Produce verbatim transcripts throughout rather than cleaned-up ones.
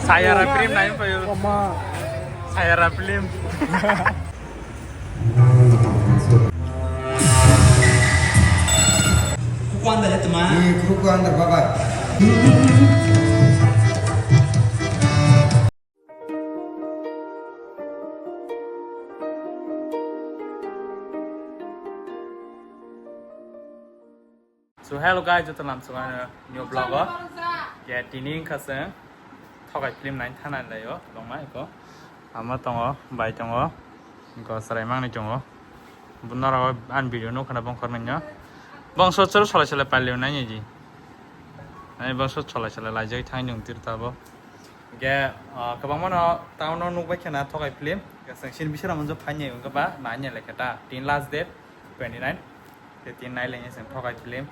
Sayara film nai payo. Oma. Sayara film. Kuku andar ya, teman? Hmm, kuku andar, baba. So hello guys, joto lamsong ano new vlog o. Ya, tini wngkha chwng thokai film nai thana lai o, kwbangma eko. Ama tongo, bai tongo, eko chwrai mangni tongo. Bo norok ani video nukha na bongkhor nai no. Bongso chwrw solai solai pailio nai ni ji. Ani bongso solai solai laijak thang jong tir tabo. Ge, ah, kwbangma no town o nukbai khana thokai film. Ge chwng sini bisara manjo phai ni wngkha ba nai ni lekha ta. Tin last date twenty nine. Te tin nai lengye chwng thokai film.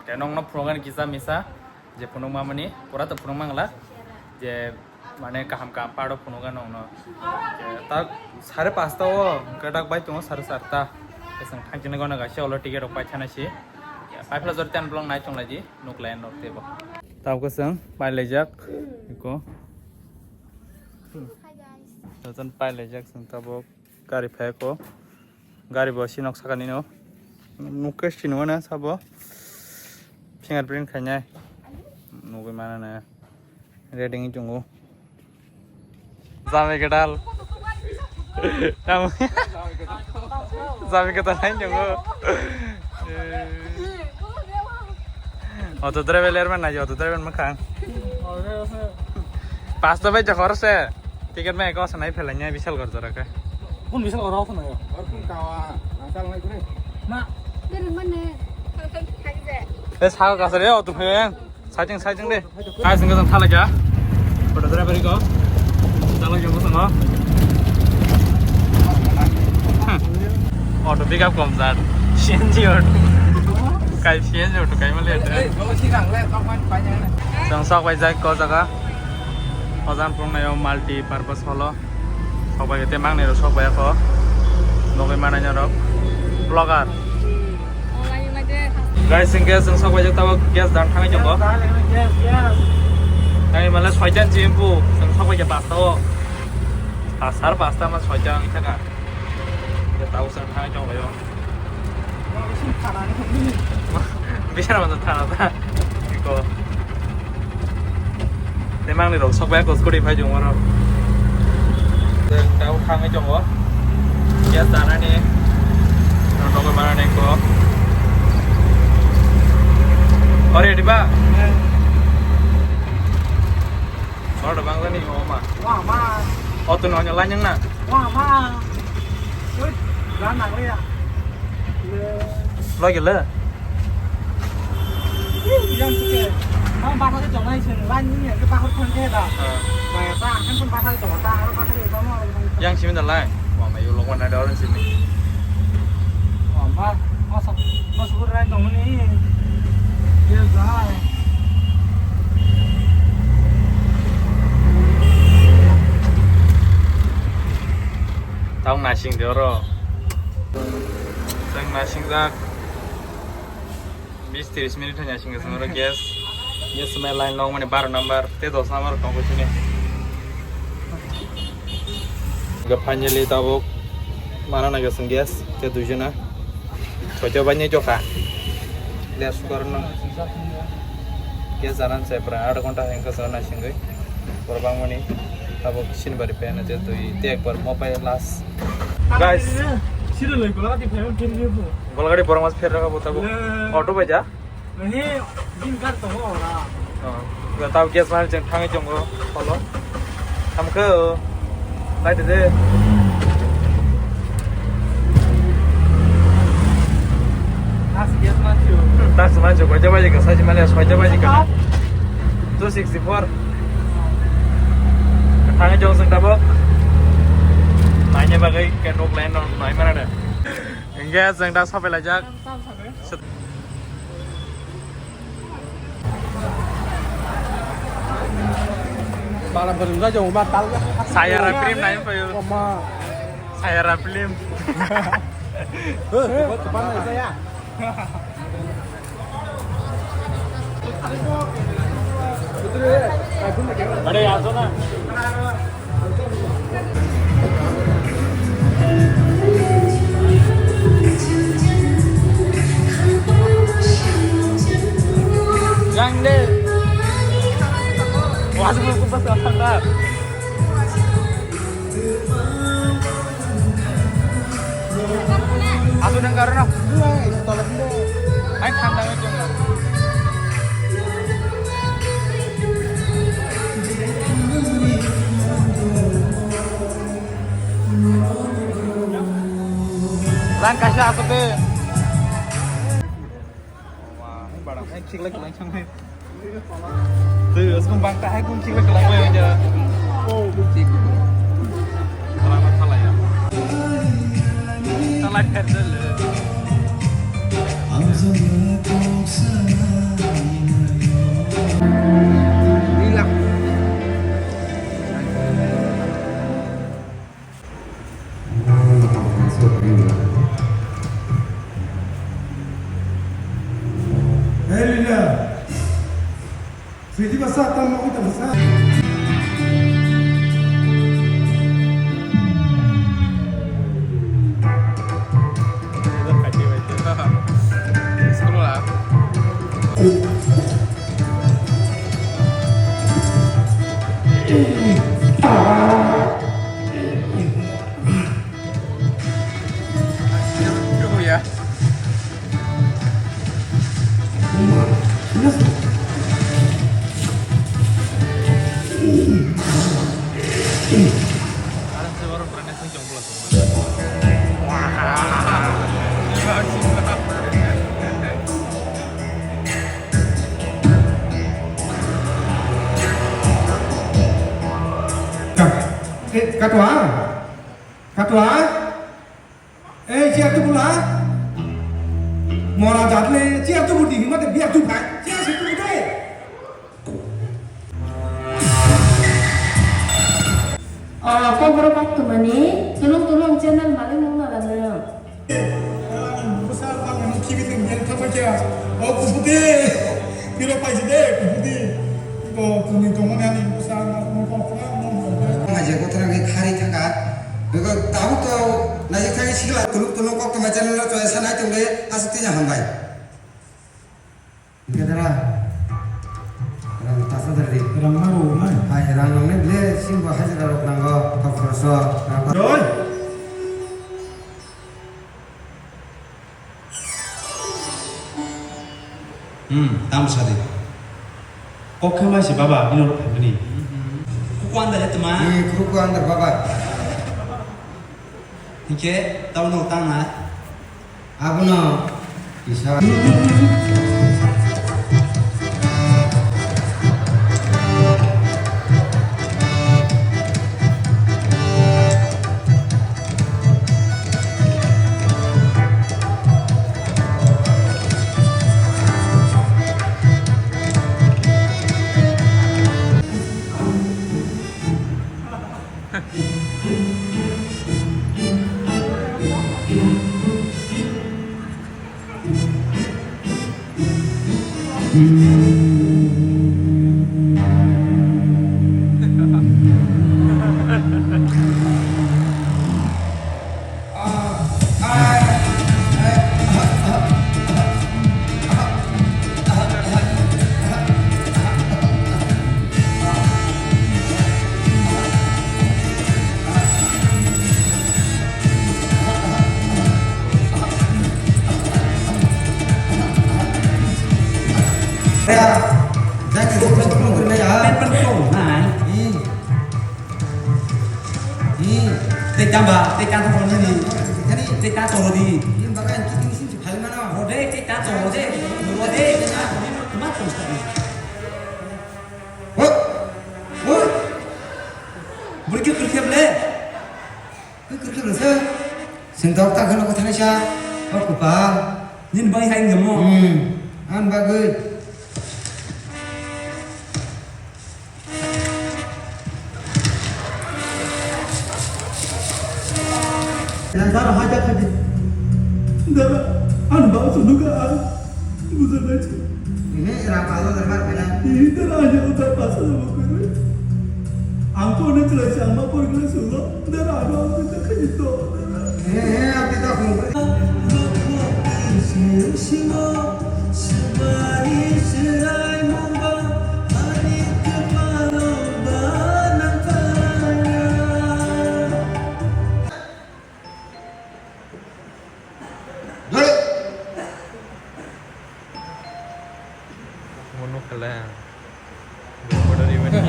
Te nokno phunukgani kisa misa je phunukma mani pura to phunuk mangla je mane kaham kaham part o phunukgani nokno. Je ta sare pasta o hwnkhe dak bai tongo sare charta. Te chwng thangchini gana gaisi olo ticket rok pai thana si. Pai phla jor ten blong nai chonglai di nuk lai nok tebo. Tabuk chwng pai laijak iko. Joton pai laijak chwng tabuk gari phai ko. Gari bo sinok sakani no. Nuk ke sini mana sabo. Fingerprint khainai. Nugui mana na. Ready ngi chungo. Jami kedal. Jami kedal nai chungo. Auto driver ler man nai auto driver makhang. Pasta bai jokor se. Ticket mai ko sanai phelai nya bisal gor jora ke. Kun bisal gor auto nai. Kun kawa asal nai kure. Na. Kiri mana? Thang thang thang je. Eh, sa ka sare auto phe. Saiting saiting de. Kai sing ka thang thala kya? Auto driver ko. Thala kya mo sango. Auto pick up kom jat. C N G auto. Kai C N G auto kai male. Jang sok bai jai ko jaga. Ojang pung nayo multi purpose holo. Sok bai te mang nayo sok bai ko. Nogoi mana nyorok. Vlogger. Guys, sing gas sing sok bai tabo gas dan thangwi jongo. Thangwi male soitan chimpu sing sok bai pasta o. Asar pasta ma soitan thaka. Tabo sing thangwi jongo yo. Bisana masa thana ta. Iko. Temang ni rok sok bai ko scooty phai jong oro. Tau thangwi jongo. Ya sana ni. Nokoi mana ni ko. Ore diba? Oro bangla ni oma. Wa ma. Otu no nyala nyang na. Wa ma. Ui, la nang ya. Lagi le. Yang suke. Mang bahasa tu jangan sih, lain ni yang bahasa pun dia dah. Kayak tak, kan pun bahasa tu tak, apa bahasa itu mau. Yang sini dah lain. Wah, mayu lokwan ada orang sini. Wah, ma, masuk, masuk orang dong ni. Dia dah. Tang nasing de oro. Tang nasing jak. Bis tris minute hanya sing sing oro gas. Gas mai line long mani baro number te dos number tong ko sini. Ga finally tabuk mana na gas gas te dujana. Soito bai ni jokha. Gas korno. Gas janan se pra aat ghonta hengka sana singwi. Korbang mani tabuk sinbari pen je tui te ekbar mobile last. Guys. Sira loi gola di phayo kiri kiri. Golgari borok mas pher raka bo tabuk. Le. Auto bai ja. Nahi din kar to ho ra. Oh. Tabuk gas man jeng thangwi jongo. Holo. Hamkhe o. Lai de de. Das gas man chu. Das man chu. Koi jabai ka sai male soi jabai ka. Two sixty four. Thangwi jong sing tabuk. Naina bagwi ke nok line no nai mana de. Engage jeng da sabai lajak. Sayara film nai payo. Sayara film. Yang deh. Wah, aku pas datang dah. Aswk nang karena buang itu tolak deh. Main tandang itu. Lang kasih aku deh. Wah, ini barang saya kecil lagi, langsung nih. Tuh, sekarang bangka hai kun kila kila gue aja. Oh, gue cik. Selamat salah ya. Salah handle. Hilang. Hey, Linda. Sweetie, what's up? Tamo kita besar. School lah. Cukup ya. Kat-, eh, katwa? Katwa? Eh, chair tu pula? Mora jatle, chair tu pudi, mate biar tu bhai, chair se tu pudi. Oh, kok borok kok tumani, tulung tulung channel malik nung na rang. Bwsa bangmani khibi tong bel thangma kya. O kubuti. Pilo paisi de kubuti. Ko kuni tongmani ani bwsa na mo ko ko mo mo. Nga je ko thrang ke khari thaka. Bego tabu to na je thang sikla tuluk tuluk kok to ma channel to esa nai tong de asuk tija hambai. Kedara. Rang tasa dari. Rang maru na. Hai rang nang ne ble sing bo hajira rok nango kok khoroso. Doi. Hmm, tam sadi. Kok khe mai se baba, bini oro phaimani. Kuku andar ya tuma? Hmm, kuku andar baba. Hingke, tabo no tang na? Abono kisa. Pen pen kong nai. Ih. Ih. Tei tamba, tei kan thong ni. Tei kan thong di. Ode, tei kan thong de. Ode, tei kan thong ma thong sa. Oi. Oi. Buri ke kurke ble. Kwi kwrwikhe rwngsa. Chwng tok ta kheno kwthanai sa. O kwpal. Nini bagwi hai wngya mo? Hmm. Ang bagwi. Dara haja khadi. Dara, ang bagwi chwng nukha ang. Bujaknai chwng. Ehe, Ih, dara aja udah pasal sama gue. Angko ne celai sama por gue sulo. Dara aja udah kayak gitu. Eh, eh, aku tak mau. Mono kala. Mono ni mani.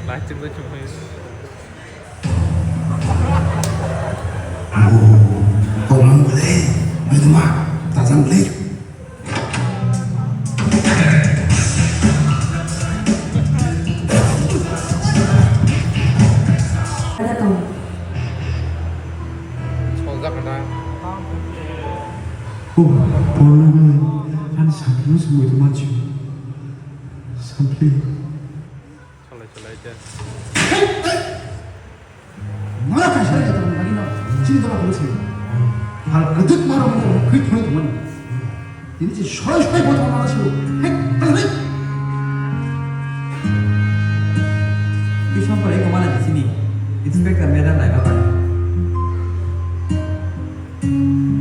Lachin da chumai. Kau mang boleh, mai tu mak, tajam boleh. Sojak kata. Oh, porno, kan sampai semua itu maju. Sampai. Chalai, chalai, chalai. Nora kaisa ya tong lagi no. Chini dora ko se. Hal kedut maro mo khui thoi thoi. Ini si soi soi bo thong maro se. Hek, hek. Bisong pore ko mana di sini. Inspector madam dai baba.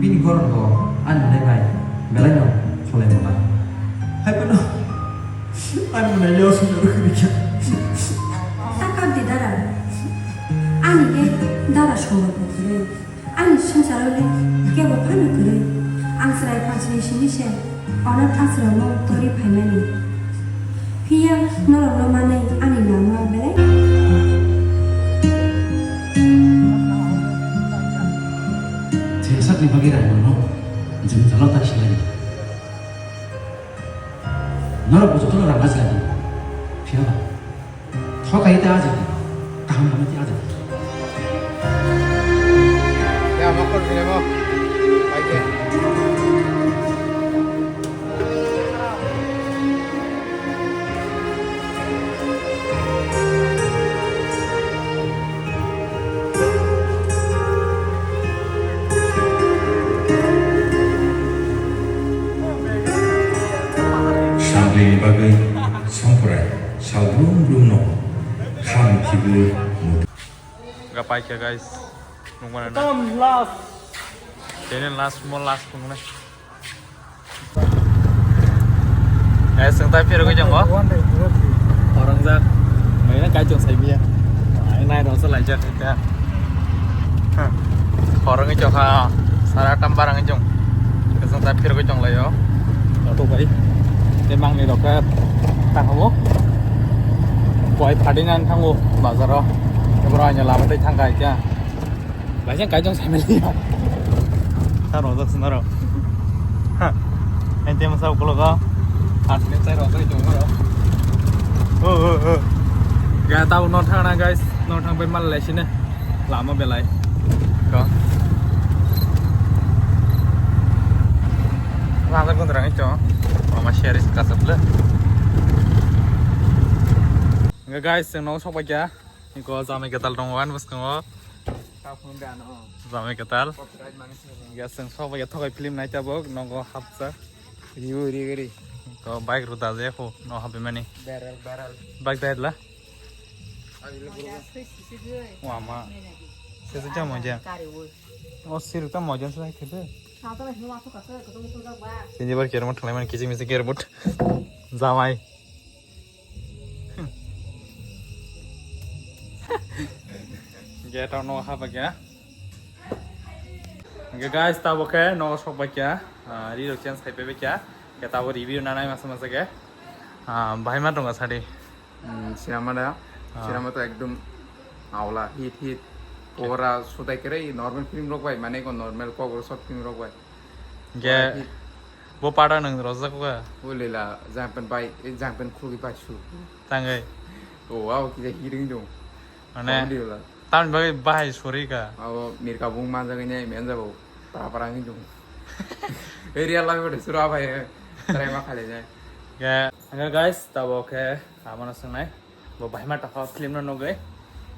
Bini goron bo ani nai bai belai no solai mona. Hai bono ani mona yo sung ro kiri kya. Takar di dara. Ani ke dara song ro kiri. Ani sung saro le ke bo phano kiri. Ang serai phang sini sini se. Onath ashramno tori phaimani. Phiya norokno manwi ani lama belai. Thengsa ni bagwi rang mano, jwng jalo ta silai. Norok bo jotono rang ajilai. Phiya ba. Thokai ta aja. Kaham hama ti aja. Ya, makor sini mo. Baik ya. Sangli ni bagwi songkrai sal brum brum no kham thibwi mutu. Ga paikha guys, nungmana na. Tam last. Tene last mo last nungna. Guys, ang tai phirogwi tongo. Orangjak. Maina kai chong sai biya. Ai nai rong sa lai jak ka. Horong i chokha sara tam barang i chong. Kesang ta phir koi chong layo. Auto bai. Te mang ni rok ka tang hamo. Koi phadi nan thango bazaro. Te boro anya lama tei thang kai kya. Bai jang kai chong sai mali. Ta rok jak sna ro. Ha. Ente masa ulo ka. Hat ne tai rok i chong ro. Oh, oh, oh. Ga ta no thang na guys. No thang bai mal lai sine. Lama belai. Ko. Lama gundrang ito. Mama share is kasap le. Nga guys, sing no sok baja. Ko jamai ketal dong wan bus ko. Jamai ketal. Nga sing sok baja thokai film nai tabok nongo hapsa. Riu ri ri. Ko bike ruta je ko no hape mani. Barrel barrel. Bike dai la. Wama. Sese cha moja. O sir ta moja sa khede. Sini bar kermot thalai man kichi misi kermot. Jamai. Gate no haba kya. Hingke guys, tabo khe nogo sok bai kya, ah, ri rok change khai pai bai kya. Khe tabo review nanai masa masa khe. Ah, bahai ma tongo sadi. Hmm, sinamada, ah, sinamada ekdom aola, hit, hit. Khe. Pora sutai kere normal film rok bai, mane ko normal kok rok short film rok bai. Hingke pora hit. Bo pada nang rojak ba? O lela, jangpen bai, eh, jangpen khulgi bai su. Tangai. O, wow, kisa hit wng dong. Mane, comedy wala. Tamni bagwi bahai sori ka? Abo mirka bung manjagwi nai, men jabo. Para para wngwi dong. Ei real life de sura bai, eh. Try ma khale nai. Ke, Hingke guys, tabok khe amano swngnai. Bo bahima tongkha film no nugwi.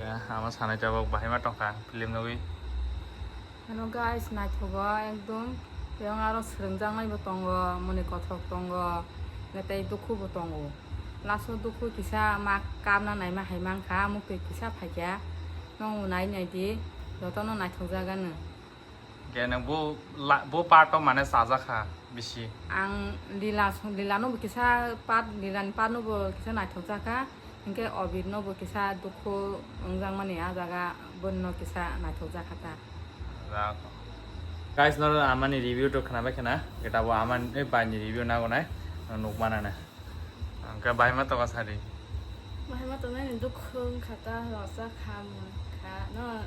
Ya, ama sanai tabok bahima tongkha film nugwi. Ano guys, naithogo ekdom. Yang aro swrwngjaknai bo tongo, moni kothok tongo, hingke tei dukhu bo tongo. Last o dukhu kisa ma kapna naima hai mankha, muktwi kisa phaikha. Nong nai nai di, jotono naithokjak ano. Hingke nang bo la-, bo part o mane chajakha bisi. Ang lila song, lila no bo kisa part, lila ni part no bo kisa naithokjakha. Hingke obit no bo kisa dukhu wngjakmani a jaga bono kisa naithokjakha ta. Guys, noro amani review to khna bai khna, kita bo amani, eh, bai ni review nago nai, nukmana na. Hingke bahima to ka sari. Bahima to nai dukhu wngkha ta, rosa kha, mui kha, no,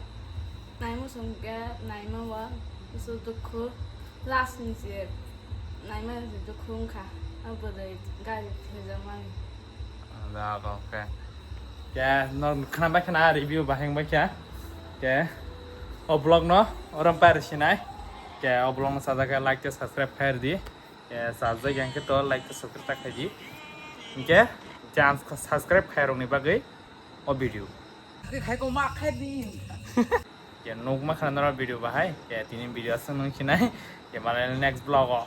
naima song khe, naima wa, so dukhu, last ni je, naima je dukhu wngkha, abo de gari phejakmani. Da, okay. Ke, no, khna bai khna review bahing bai kya. Ke, o vlog no, orom par sinai. Ke, o vlog no sajak like tei subscribe khair di. Ke, sajak yang ke to like tei subscribe ta khai di. Ke, chance subscribe khair ni bagwi o video. Khai ko ma khai di. Ke, nuk ma khna nora video bahai. Ke, tini video asung nung sinai. Ke, malai next vlog o.